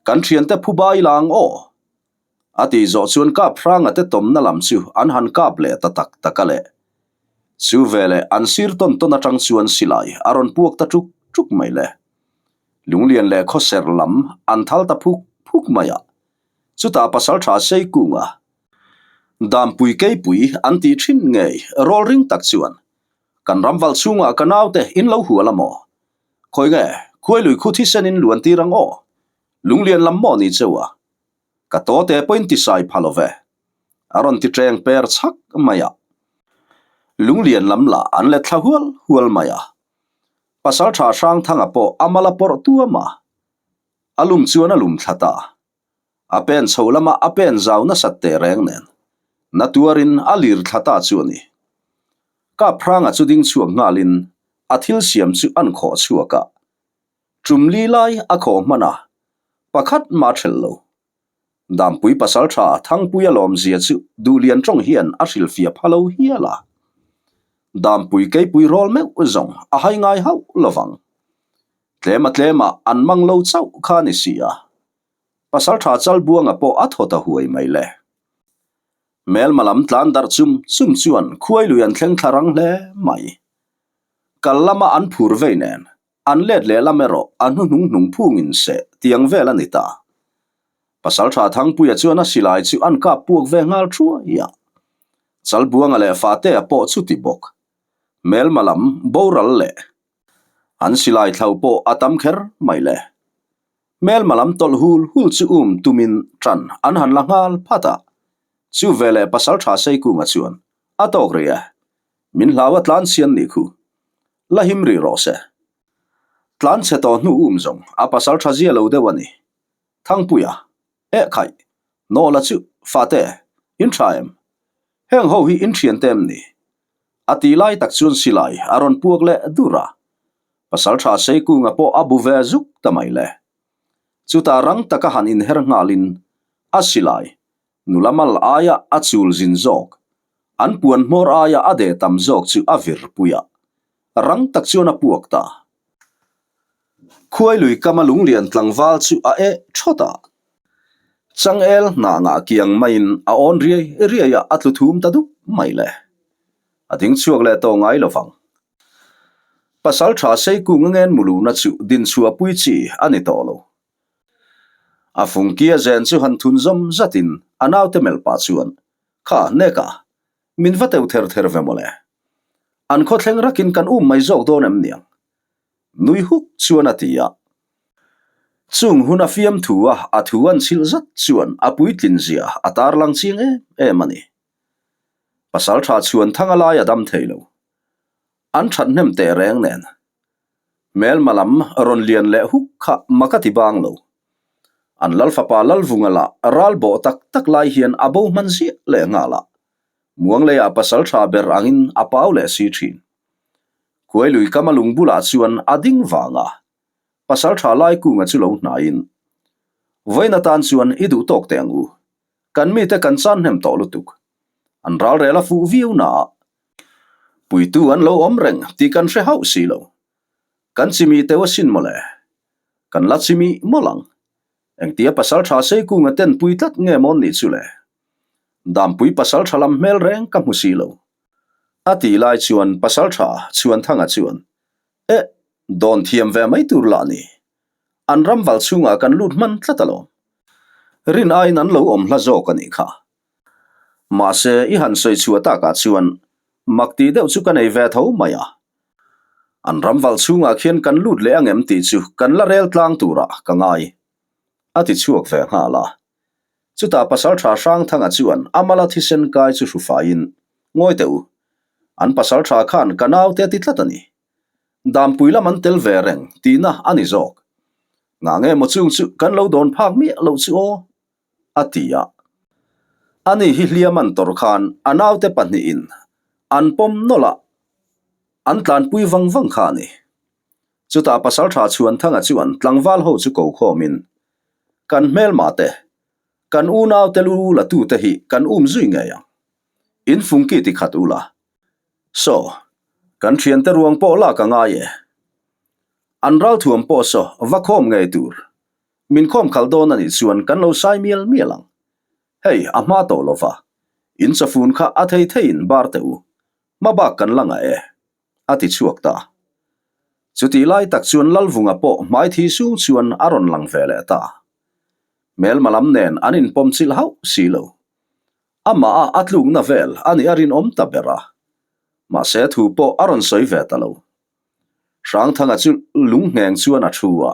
kan thiante phu bai la ang aw. A tih zawh chuan kap hranga te tawmna lam chu an han kap leh ta tak tak a le. Chu veleh an sir tawn tawn atang chuan silai a rawn puak ta tuk tuk mai le. Lunglian leh khawser lam an thal ta phuk phuk mai a. Chutah pasaltha Seikunga. Dampui keipui an tih thin ngei rawl ring tak chuan kan ramval chhungah ka naute in lo hual a maw? Khawi nge khuailui khu thisen in luan tir ang aw? Lunglian lam maw ni cheu a? Ka tawte pawhin ti sai pha lo ve. A rawn ti ṭeng per chhak mai a. Lunglian lam lah an let thla hual hual mai a. Pasalṭha Hrangthanga pawh a mal a pawrh tuam a. A lum chuan a lum thla ta. A pen chho lama a pen zau nasat teh reng nen, na tuarin a lir thla ta chu a ni. Kaphranga chu ding chhuak nghalin a thil siam chu an khawh chhuak a. Tum li lai a khawh hman a, pakhat mah thelh lo. Dampui pasaltha Thangpuia lawmzia chu Duhlian tawng hian a hrilhfiah pha lo hial a. Dampui keipui rawl meuh zawng a hai ngai hauh lovang. Tlema tlema an mang lo chauh kha a ni si a. Pasaltha Chalbuanga pawh a thaw ta huai mai le. Hmelma lam tlan darh chum chum chuan khuailui an thleng thla rang hle mai. Kal lama an phur vei nen An let leh lam erawh a hnuhnung hnung phungin seh tiang vel a ni ta. Pasaltha Thangpuia chuan a silai chu an kap puak ve nghal thuai a. Chalbuanga leh Fatea pawh chuti bawk. Hmelma lam boral leh an silai thlo pawh a tam kher mai le. Hmelma lam tawlh hul hul chu um tumin tan an han la nghal phat a. Chu veleh Pasaltha Seikunga chuan a tawk rih e. Min hlau a tlan chian nih khu. La him rih rawh se. Tlan chhe tawh hnu um zawng a pasal tha zia lo deuh a ni. Thangpuia, Eh khaih, Nawla chu, fate, in tha em? Heng ho hi in thian te em ni? A ti lai tak chuan silai a rawn puak leh dur a. Pasal tha Seikunga pawh a bu ve zuk ta mai le. Chutah rang taka han inher nghalin a silai Nula mal aia a chul zin zawk, an puan hmawr aia a deh tam zawk chu a vir pui a, rang tak chuan a puak ta. Khuailui kama lunglian tlangval chu a eh thawt a, changel hnah ngah kiang maiin a awn riai riai a, a tlu thum ta dup mai le. A ding chhuak leh tawh ngai lovang. Pasal tha Seikung a ngen muluna chu dinchhuah pui chi a ni tawh lo. A fungki a zen chu han thun zawm zatin a naute melh pah chuan, Kha, Neka, min va teu ther ther ve mawle. An khawthleng rakin kan um mai zawk dawn em niang? Nui huk chuan a ti a. Chung hun a fiamthu a a thu an chhilh zat chuan a puitlin zia a tarlang chiang em em a ni. Pasal tha chhuan thang a lai a dam thei lo. An that hnem teh reng nen. Hmelma lam rawn lian leh huk kha mak a ti bang lo. An Lalfapa Lalvunga lah ral bawh tak tak lai hian a bo hman ziah leh nghal a, Muangleiah pasal tha ber angin a pau leh si thin. Khuailui kama lung bulah chuan a ding vang a, pasal tha Laikunga chu lo hnaiin, Vawiin atan chuan i duh tawk teh ang u. Kan mite kan chan hnem tawh lutuk. An ral rel a fuh viau naah Puitu an lo awm reng tih kan hre hauh si lo. Kan chimi teuh asin mawle. Kan la chimi mawlh ang. Engtia pasal tha Seikunga ten pui tlat nge mawn nih chu le? Dampui pasal tha lam hmel reng ka hmu si lo. A tih lai chuan pasal tha Chhuanthanga chuan, Eh, dawn thiam ve mai tur lah ni. An ram val chhungah kan lut hman tlat alawm. Rin aiin an lo awm hla zawk a nih kha. Mahse, i han sawi chhuah takah chuan mak tih deuh chu ka nei ve tho mai a. An ram val chhungah khian kan lut leh angem tih chu kan la rel tlang turah ka ngai. A ti chhuak ve nghal a. Chutah Pasaltha Hrangthanga chuan a mala thisen kai chu hru faiin, Ngawi teh u, an Pasaltha khan ka naute a ti tlat a ni. Dampui lam an tel ve reng tihna a ni zawk. Ngah nge maw chung chu kan lo dawn phak miah loh chu aw? a ti a. Ani hi hliam an tawrh khan a naute pahnihin an pawm nawlh a, an tlanpui vang vang kha a ni. Chutah Pasaltha Chhuanthanga chuan tlangval ho chu ko khawmin, Kan hmelma te, kan unaute lu la tute hi kan um zui ngei ang. In fungki ti khat ula. Saw, kan thiante ruang pawh lak a ngai e. An ralthuam pawh saw va khawm ngei tur. Min khawm khalh dawn a nih chuan kan lo sai mial mial ang. Hei, a hma tawh lo va. In chawfun kha a thei theiin bar teh u. Hma bak kan la ngah e. A ti chhuak ta. Chutih lai tak chuan Lalvunga pawh hmai thi sung chuan a rawn lang ve leh ta. Hmelma lam nen an inpawm chilh hauh si lo. Amah a a tlukna vel a nih a rinawm ta ber a. Mahse thu pawh a rawn sawi ve ta lo. Hrangthanga chu lung ngheng chuan a thu a,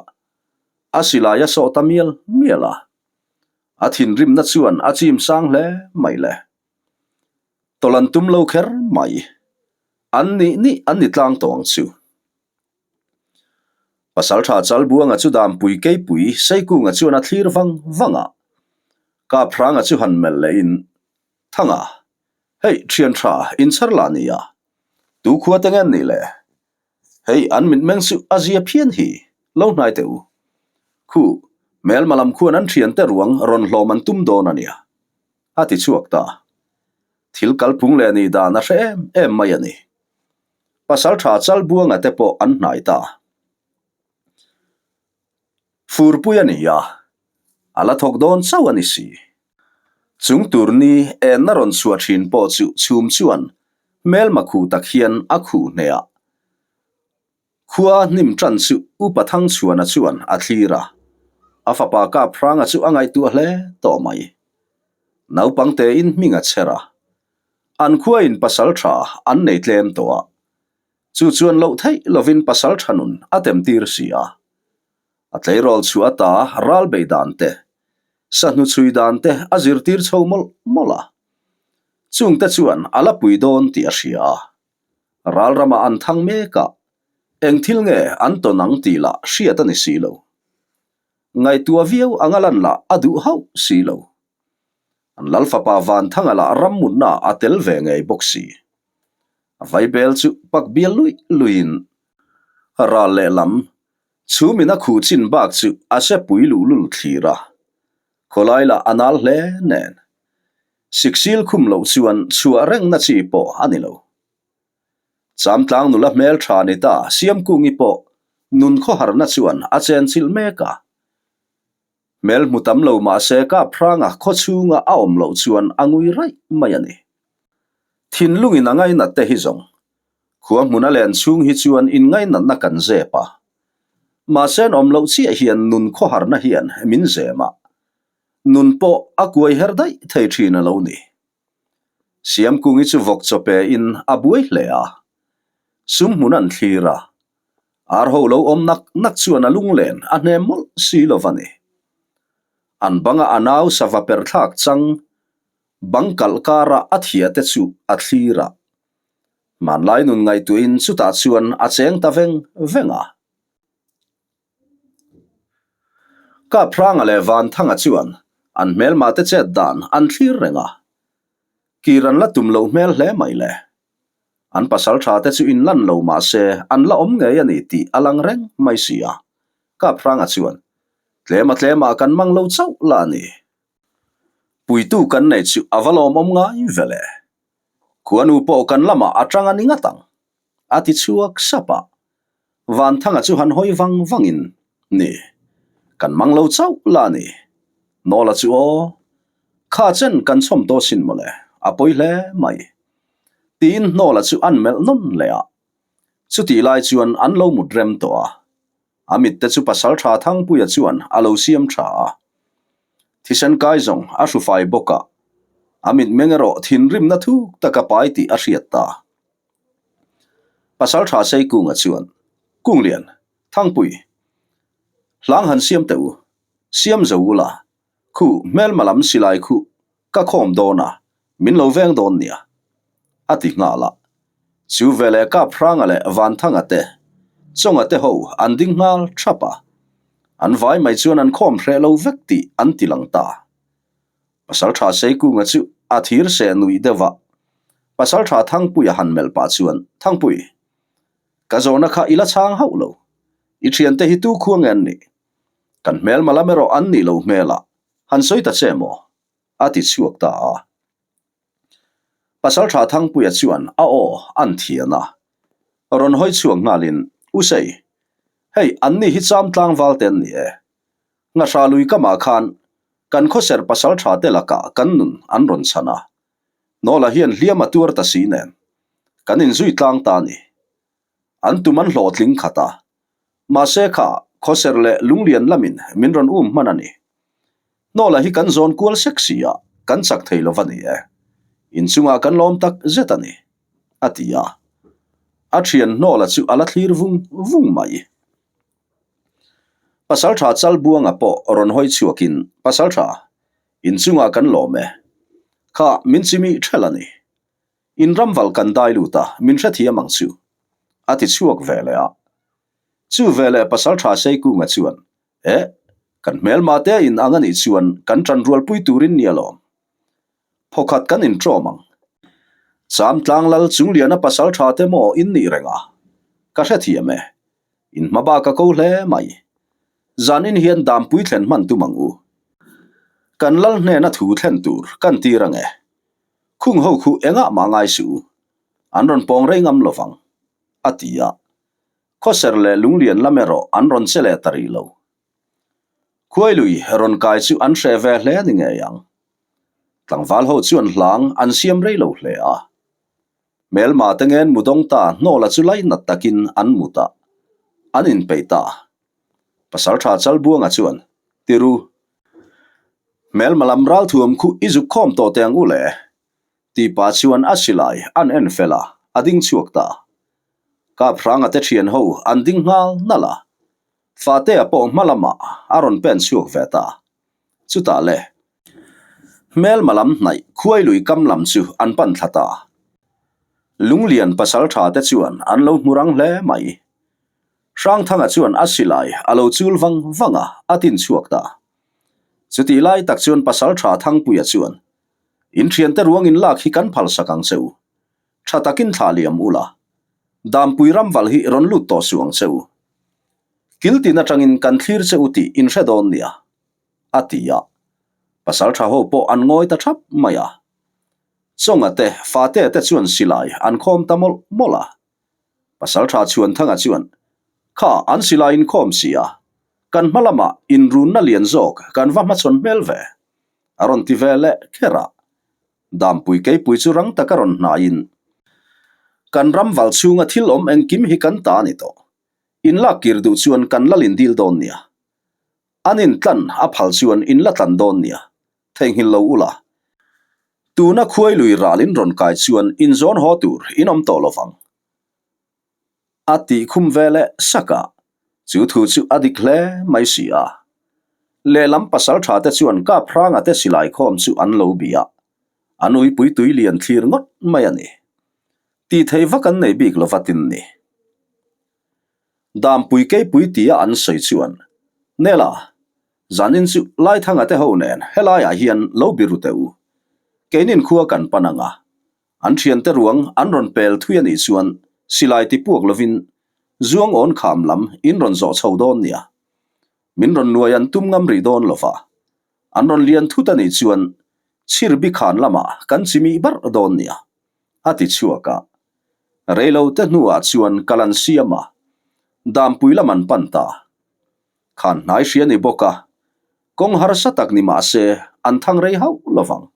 a silai a sawh ta mial mial a. A thinrimna chuan a chim sang hle mai le. Tawlh an tum lo kher mai. An nih nih an ni tlang tawh ang chu. Pasaltha Chalbuanga chu Dampui Keipui Seikunga chuan a thlir vang vang a. Kaphranga chu han melh lehin, Thanga, hei thian tha inchhar lah nia, tu khua te nge an nih le? Hei an mitmeng chu a zia phian hi, lo hnai teh u. Khu, hmelma lam khuan an thiante ruang rawn hlawm an tum dawn a nia, a ti chhuak ta. Thil kalphung leh nih dan a hre em em mai a ni. Pasaltha Chalbuanga te pawh an hnai ta. Furpui a ni a, a la thawk dawn chauh a ni si. Chung tur ni enna rawn chhuah thin pawh chu chhum chuan hmelma khuh tak hian a khuh hneh a. Khua hnim tan chu Upa Thangchhuana chuan a thlir a, a fapa Kaphranga chu a ngaihtuah hle tawh mai. Naupang tein hming a chher a, an khuain pasal tha an nei tlem tawh a, chu chuan loh theih lovin pasal tha nun a tem tir si a. A tleirawl chhuah ata ral bei dan te, sahnu chhui dan te a zirtir chho mawlh mawlh a. Chungte chuan a la pui dawn tih a hria a. Ral ramah an thang mek a, eng thil nge an tawn ang tih lah hriat a ni si lo. Ngaihtuah viau anga lan lah a duh hauh si lo. An lal fapa Vanthanga lah rammutna a tel ve ngei bawk si. A vaibel chu pak bial luih luihin ral lehlam chhumin a khuh chin bak chu a se pui luhlul thlir a, khawlai lah a nal hle nen. Siksil khum loh chuan chhuah rengna chi pawh a ni lo. Chamtlang nula hmel tha ni ta Siamkungi pawh nun khawharna chuan a chenchilh mek a. Hmel hmu tam lo mah se Kaphranga khaw chhunga a awm loh chuan a ngui raih mai a ni. Thinlungin a ngainat te hi zawng. Khua hmun a len chhung hi chuan inngainatna kan zep a. Mahse an awm loh chiah hian nun khawharna hian min zem a. Nun pawh a kuai her daih thei thin a lo ni. Siamkungi chu vawk chaw pe in a buai hle a. Sum hmun an thlir a. Ar ho lo awm nak nak chuan a lunglen a hnem mawlh si lo va ni. An banga a nau sava per thlak chang bang kalh kara a thia te chu a thlir a. Hmanlai nun ngaihtuahin chutah chuan a cheng ta veng veng a. Kaphranga leh Vanthanga chuan an hmelmah te chet dan an thlir reng a, kir an la tum loh hmel hle mai le. An pasal tha te chu in lan lo mah se an la awm ngei a ni tih a lang reng mai si a, Kaphranga chuan, Tlema tlemah kan mang lo chauh la a ni. Puitu kan nei chu a va lawmawm ngai ve le. Khuanu pawh kan lamah a tang a ni ngat ang, a ti chhuak sap a. Vanthanga chu han hawi vang vangin, Ni, kan mang lo chauh la a ni. Nawla chu aw, kha chen kan chhawm tawh sin mawle, a pawi hle mai. Tiin Hnawla chu an melh nawn leh a. Chutih lai chuan an lo mut rem tawh a. A mitte chu pasal tha Thangpuia chuan a lo siam tha a. Thisen kai zawng a hru fai bawk a, a mitmeng erawh thinrimna thuk taka pai tih a hriat ta. Pasal tha Seikunga chuan, Kunglian, Thangpui, hlang han siam teh u, siam zo ula, khu hmelma lam silai khu ka khawm dawn a, min lo veng dawn nia, a ti nghal a. Chu veleh Kaphranga leh Vanthanga te, Chawnga te ho an ding nghal thap a, an vai mai chuan an khawm hreh lo vek tih an ti lang ta. Pasalṭha Seikunga chu a thir seh nuih deuh a, Pasalṭha Thangpuia han melh pah chuan, Thangpui, ka zawhna kha i la chhang hauh lo. I ṭhiante hi tu khua nge an nih? Kan hmelma lam erawh an nih lo hmel a, han sawi ta che maw? a ti chhuak ta a. Pasalṭha Thangpuia chuan a aw an thian a, rawn hawi chhuak nghalin, U Sei, hei anni hi cham tlangval te an ni e. Ngahra lui kamah khan kan khawser pasal tha te lakah kan nun an rawn chhan a, Nawla hian hliam a tuar ta si nen kan inzui tlang ta a ni. An tum an hlawhtling khat a, mahse kha khawser leh lunglian lamin min rawn um hman a ni. Nawla hi kan zawn kual sek si a, kan chak thei lo va ni e. Inchungah kan lawm tak zet a ni, a ti a. A thian hnawla chu a la thlir vung vung mai. Pasaltha Chalbuanga pawh rawn hawi chhuakin, Pasaltha, inchungah kan lawm e. Kha min chimi ṭhelh a ni. In ramval kan dai lut a, min hrethiam ang chu, a ti chhuak ve leh a. Chu veleh Pasaltha Seikunga chuan, Eh, kan hmelma te in ang a nih chuan kan ṭanrualpui turin ni alawm. Phawkhat kan inṭawm ang. Chamtlang lal Chungliana pasal ṭha te maw in nih reng a? Ka hrethiam e. In hma bak a ko hle mai. Zanin hian dampui thlen hman tum ang u. Kan lal hnena thu thlen tur kan tir ang e. Khung ho khu engah mah ngai suh u. An rawn pawng rei ngam lovang, a ti a. Khawser leh Lunglian lam erawh an rawn che leh ta rih lo. Khuailui rawn kai chu an hreh ve hle ni ngei ang. Tlangval ho chuan hlang an siam rei lo hle a. Hmelma te ngen mu dawng ta hnawla chu lainat takin an mut a, an inpeih ta. Pasaltha Chalbuanga chuan, Tiru, hmelma lam ralthuam khu i zuk khawm tawh teh ang u le, tih pah chuan a silai an en fel a, a ding chhuak ta. Kaphranga te thian ho an ding nghal nalh a, Fatea pawh hma lamah a rawn pen chhuak ve ta. Chutah le, hmelma lam hnaih khuailui kam lam chu an pan thla ta. Lunglian pasaltha te chuan an lo hmu rang hle mai. Hrangthanga chuan a silai a lo chul vang vang a, a tin chhuak ta. Chutih lai tak chuan pasaltha Thangpuia chuan, In thiante ruang in lak hi kan phalsak ang che u. Tha takin thla liam ula, Dampui ramval hi rawn lut tawh suh ang che u. Kiltin atangin kan thlir che u tih in hre dawn nia, a ti a. Pasal tha ho pawh an ngawi ta thap mai a. Chawnga te, Fate te chuan silai an khawm ta mawlh mawlh a. Pasal tha Chhuanthanga chuan, Kha, an silai in khawm si a, kan hma lamah inrunna lian zawk kan va hmachhawn hmel ve, a rawn ti ve leh kher a. Dampui keipui chu rang taka rawn hnaiin, Kan ram val chhunga thil awm engkim hi kan ta a ni tawh. In lak kir duh chuan kan lal in dil dawn nia. An in tlan a phal chuan in la tlan dawn nia. Theihnghilh lo ula. Tuna khuailui ral in rawn kai chuan in zawn haw tur in awm tawh lovang. A tih khum ve leh sak a, chu thu chu a dik hle mai si a. Lehlam pasal tha te chuan Kaphranga te silai khawm chu an lo bih a, an uipui tui lian thlir ngawt mai a ni. Tih thei vak an nei bik lova tin ni. Dampui keipui tia an sawi chuan, Nela, zanin chu Laithanga te ho nen helaiah hian lo biru teh u. Keinin khua kan pan ang a, An thiante ruang an rawn pel thui a nih chuan silai ti puak lovin zuang awn kham lam in rawn zawh chho dawn nia. Min rawn nuai an tum ngam rih dawn lova. An rawn lian thut a nih chuan chhirbi khan lamah kan chimih barh dawn nia, a ti chhuak a. Reilo te hnuah chuan kal an siam a, Dampui lam an pan ta. Khan hnai hria ni bawk a, kawng harsa tak ni mah se an thang rei hauh lovang.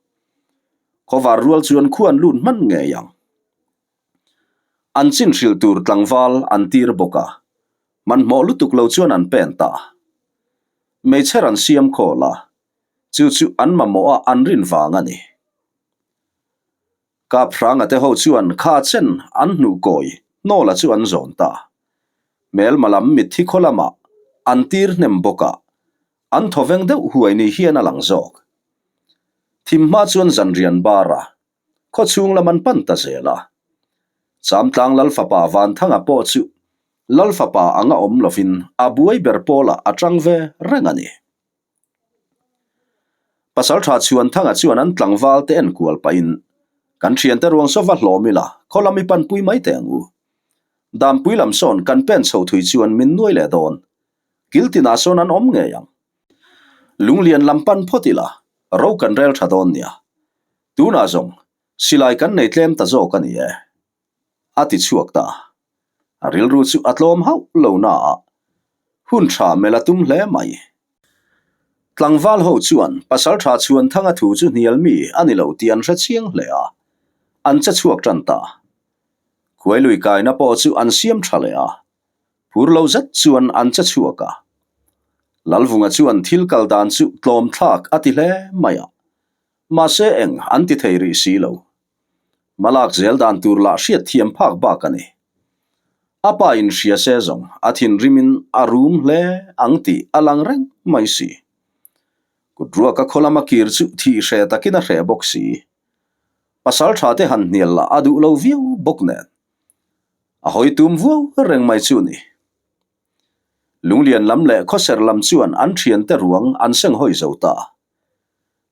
Khawvar rual chuan khu an lut hman ngei ang. An chin hrilh tur tlangval an tir bawk a, hmanhmawh lutuk lo chuan an pen ta. Meichher an siam khawl a, chu chu an mamawh a an rin vang a ni. Kaphranga te ho chuan kha chen an hnuh kawi hnawla chu an zawn ta. Hmelma lam mitthi khaw lamah an tir hnem bawk a, an thawveng deuh huai ni hian a lang zawk. Thim hma chuan zanrian bar a, khaw chhung lam an pan ta zel a. Chamtlang Lalfapa Vanthanga pawh chu Lalfapa anga awm lovin a buai ber pawlah a tang ve reng a ni. Pasaltha Chhuanthanga chuan an tlangval te enkual pahin, Kan thiante ruang sawva hlawm ila, khaw lam i panpui mai teh ang u. Dampui lam sawn kan pen chho thui chuan min nuai leh dawn. Kil tinah sawn an awm ngei ang. Lunglian lam pan phawt ila, ro kan rel tha dawn nia. Tunah zawng, silai kan nei tlem ta zawk a ni e. A ti chhuak ta. A rilru chu a tlawm hauh lo na a, hun tha melh a tum hle mai. Tlangval ho chuan Pasaltha Chhuanthanga thu chu hnial mi a ni lo tih an hre chiang hle a, an che chhuak tan ta. Khuailui kaina pawh chu an siam tha leh a, phur lo zet chuan an che chhuak a. Lalvunga chuan thil kal dan chu tlawm thlak a ti hle mai a, mahse eng an ti thei rih si lo. Hmalak zel dan tur lah hriat thiam phak bak a ni. A pa in hria se zawng a thinrimin a rum hle ang tih a lang reng mai si. Kut ruaka khaw lama kir chu thih hre takin a hreh bawk si. Pasal tha te han hnial lah a duh lo viau bawk nen. A hawi tum vuau reng mai chu ni. Lunglian lam leh khawser lam chuan an thiante ruang an seng hawi zo ta.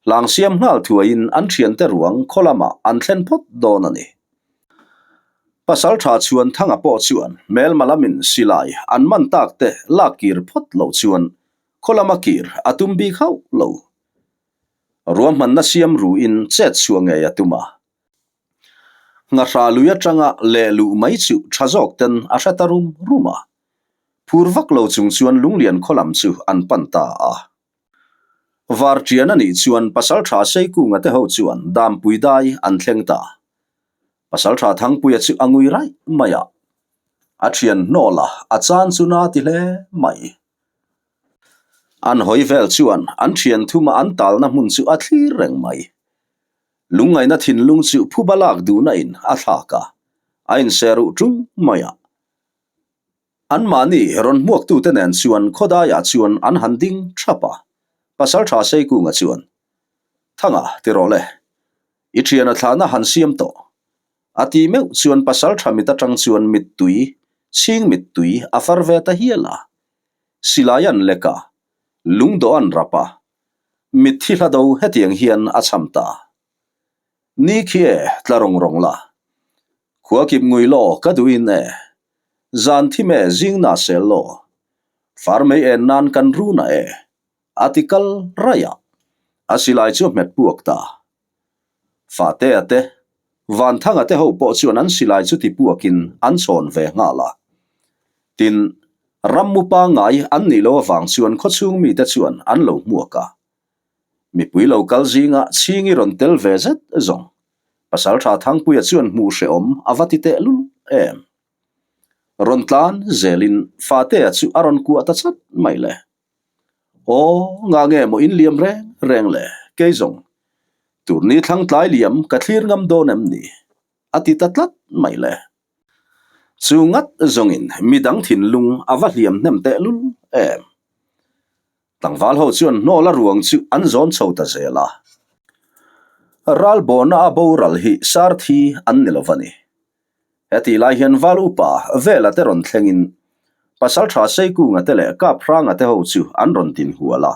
Hlang siam nghal thuaiin an thiante ruang khaw lamah an thlen phawt dawn a ni. Pasal tha chhuan Thanga pawh chuan hmelma lamin silai an man tak te lak kir phawt loh chuan khaw lama kir a tum bik hauh lo. Ruahmanna siam ruin chet chhuah ngei a tum a. Ngahra lui atanga leh luh mai chu tha zawk ten a hre ta rum rum a. Phur vak lo chung chuan Lunglian khaw lam chu an pan ta a. Varṭian a nih chuan Pasalṭha Seikunga te ho chuan Dampui dai an thleng ta. Pasalṭha Thangpuia chu a ngui raih mai a. A ṭhian hnawl a, a chan chu na ti hle mai. An hawi vel chuan an ṭhian thuma an talna hmun chu a thlir reng mai. Lungngaihna thinlung chu phuba lak duhna in a thlak a, a inse ruh ṭung mai a. Anmahni rawn hmuaktute nen chuan khawdaiah chuan an han ding thap a, Pasalṭha Seikunga chuan, Thanga, ti rawh le, i ṭhiana thlahna han siam tawh. A ti meuh chuan Pasalṭha mit aṭang chuan mittui, chhing mittui a far ve ta hial a. Silai an lek a, lungdawh an rap a, mitthi hla do hetiang hian a cham ta. Ni khi e, tla rawng rawng la. Khua kip ngui law ka duhin e. Zan thim e zing na sel law. Far mei en nan kan run a e. A ti kal raih a. A silai chu a hmet puak ta. Fahtea te, Vanthanga te ho pawh chuan an silai chu ti puakin an chhawn ve nghal a. Tin, rammu pangngai an nih loh avang chuan khawchhung mite chuan an lo hmuak a. Mipui lo kal zinga chhingi rawn tel ve zet zawng. Pasaltha Thangpuia chuan hmuh hrehawm a va ti tehlul em. Rawn tlan zelin Fahtea chu a rawn kuah ta chat mai le. Aw, ngah nge maw in liam reng reng le, kei zawng. Turni thlang tlai liam ka thlir ngam dawn em ni? A ti ta tlat mai le. Chu ngat zawngin midang thinlung a va hliam hnem tehlul em. Tlangval ho chuan hnawla ruang chu an zawn chho ta zel a. Ralbawna a boral hi sarthi an ni lo va ni. Hetih lai hian Val upa Vela te rawn thlengin Pasaltha Seikunga te leh Kaphranga te ho chu an rawn tin hual a.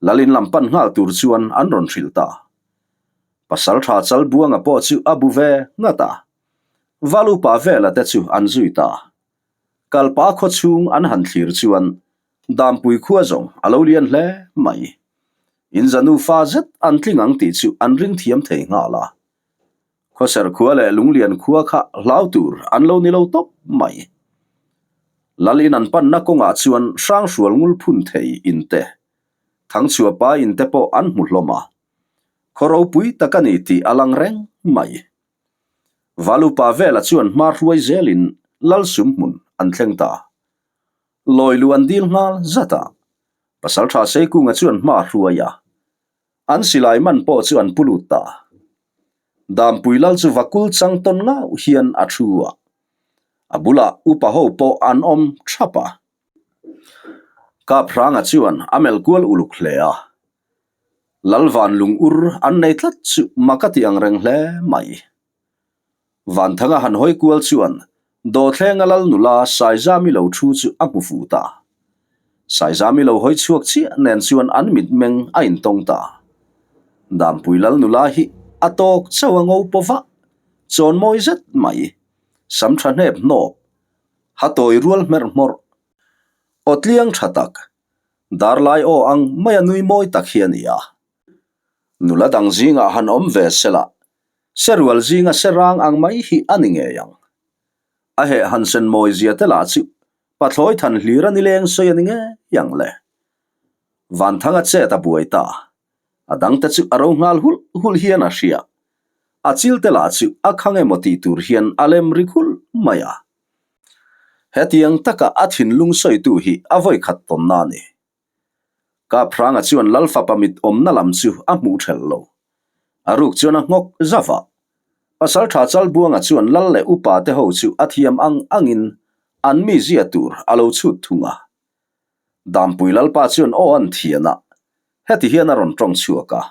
Lalin lam pan nghal tur chuan an rawn hrilh ta. Pasaltha Chalbuanga pawh chu a bu ve nghat a. Val upa Vela te chu an zui ta. Kalpa khaw chhung an han thlir chuan Dampui khua zawng a lo lian hle mai. Inza nufa zet an tling ang tih chu an ring thiam thei nghal a. Khawser khua leh Lunglian khua kha hlau tur an lo ni lo tawp mai. Lalin an panna kawngah chuan Hranghrual ngul phun thei in te, Thangchhuapa in te pawh an hmu hlawm a. Khaw ropui tak a ni tih a lang reng mai. Valupa vela chuan hma hruai zelin Lalsum hmun an thleng ta. Lawi lu an dil nghal zat a, Pasaltha Seikunga chuan hma hruai a. An silai man pawh chu an pu lut ta. Dampui lal chu vakul chang tawn ngau hian a thu a. A bulah upa ho pawh an awm thap a. Kaphranga chuan a melh kual uluk hle a. Lalvan lung ur an nei tlat chu mak a ti ang reng hle mai. Vanthanga han hawi kual chuan Dawthlenga lal nula Saizami lo thu chu a hmu fuh ta. Saizami lo hawi chhuak chiah nen chuan an mitmeng a intawng ta. Dampui lal nula hi a tawk chauh a ngo paw vah, chawn mawi zet mai, sam tha hnep hnawp, ha tawi rual hmerh hmawrh, aw tliang tha tak, darlai aw ang maia nui mawi tak hi a ni a. Nula dang zingah han awm ve sela, serual zinga serang ang mai hi a ni ngei ang. A heh han sen mawi zia te lah chu pathlawi than hlir a ni leng sawi a ni ngei ang le. Vanthanga chet a buai ta. A dangte chu a ro nghal hulh hulh hian a hria. A chil te lah chu a khang emaw tih tur hian a lem ri khulh mai a. Hetiang taka a thinlung sawitu hi a vawikhat tawnna a ni. Kaphranga chuan Lalfapa mit awmna lam chu a hmuh thelh lo. A ruk chuan a nghawk zauh a. Pasalṭha Chalbuanga chuan lal leh upa te ho chu a thiam ang angin an mizia tur a lo chhut thung a. Dampui lalpa chuan aw an thian a, heti hian a rawn ṭawng chhuak a.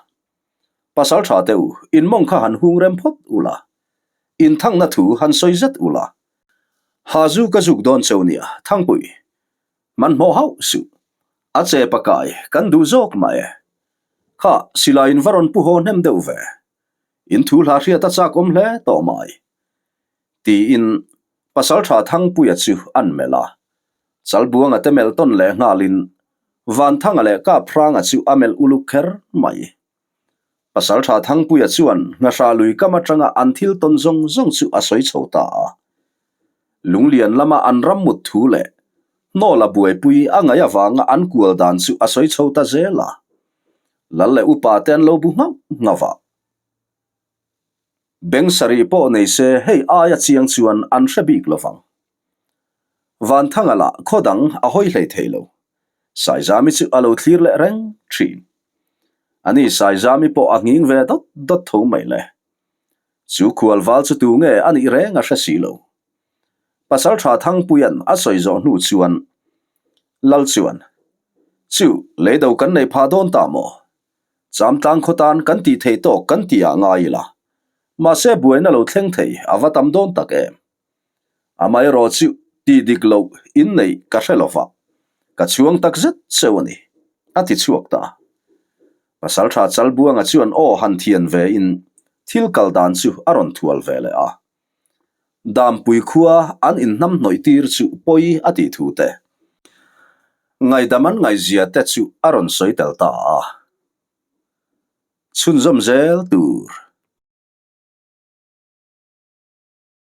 Pasalṭha te u, in mawng kha han hung rem phawt ula, in thangna thu han sawi zet ula. Ha zu ka zuk dawn cheu nia, Thangpui. Hmanhmawh hauh suh. A che pakai kan duh zawk mah e. Kha, silai in va rawn pu haw hnem deuh ve. In thu hla hriat a chak awm hle tawh mai. Tiin Pasalṭha Thangpuia chu an melh a. Chalbuanga te melh tawn leh nghalin Vanthanga leh Kaphranga chu a melh uluk kher mai. Pasalṭha Thangpuia chuan Ngahra lui kam aṭanga an thil tawn zawng zawng chu a sawi chho ta a. Lunglian lama an ram mut thu leh hnawla buaipui a ngaih avanga an kual dan chu a sawi chho ta zel a. Lal leh upa te an lo bu nghauh nghauh a. Beng sarih pawh nei se hei aia chiang chuan an hre bik lo vang. Vanthanga lah khaw dang a hawi hlei thei lo. Saizami chu a lo thlir leh reng thin. Ani Saizami pawh a nghing ve dawt dawt tho mai le. Chu khual val chu tu nge a nih reng a hre si lo. Pasaltha Thangpuia'n a sawi zawh hnu chuan Lal chuan, Chu, leido kan nei phah dawn ta maw? Chamtlang khaw tan kan tih theih tawk kan tih ah ngai ila. Mahse buaina lo thleng thei a va tam dawn tak em? Amaherawh chu tih dik loh in neih ka hre lova, ka chhuang tak zet cheu a ni, a ti chhuak ta. Pasaltha Chalbuanga chuan aw han thian ve in thil kal dan chu a rawn thual ve leh a. Dampui khua an inhnamhnawih tir chu pawi a tih thu te, ngaihdam an ngaihzia te chu a rawn sawi tel ta a. Chhunzawm zel tur.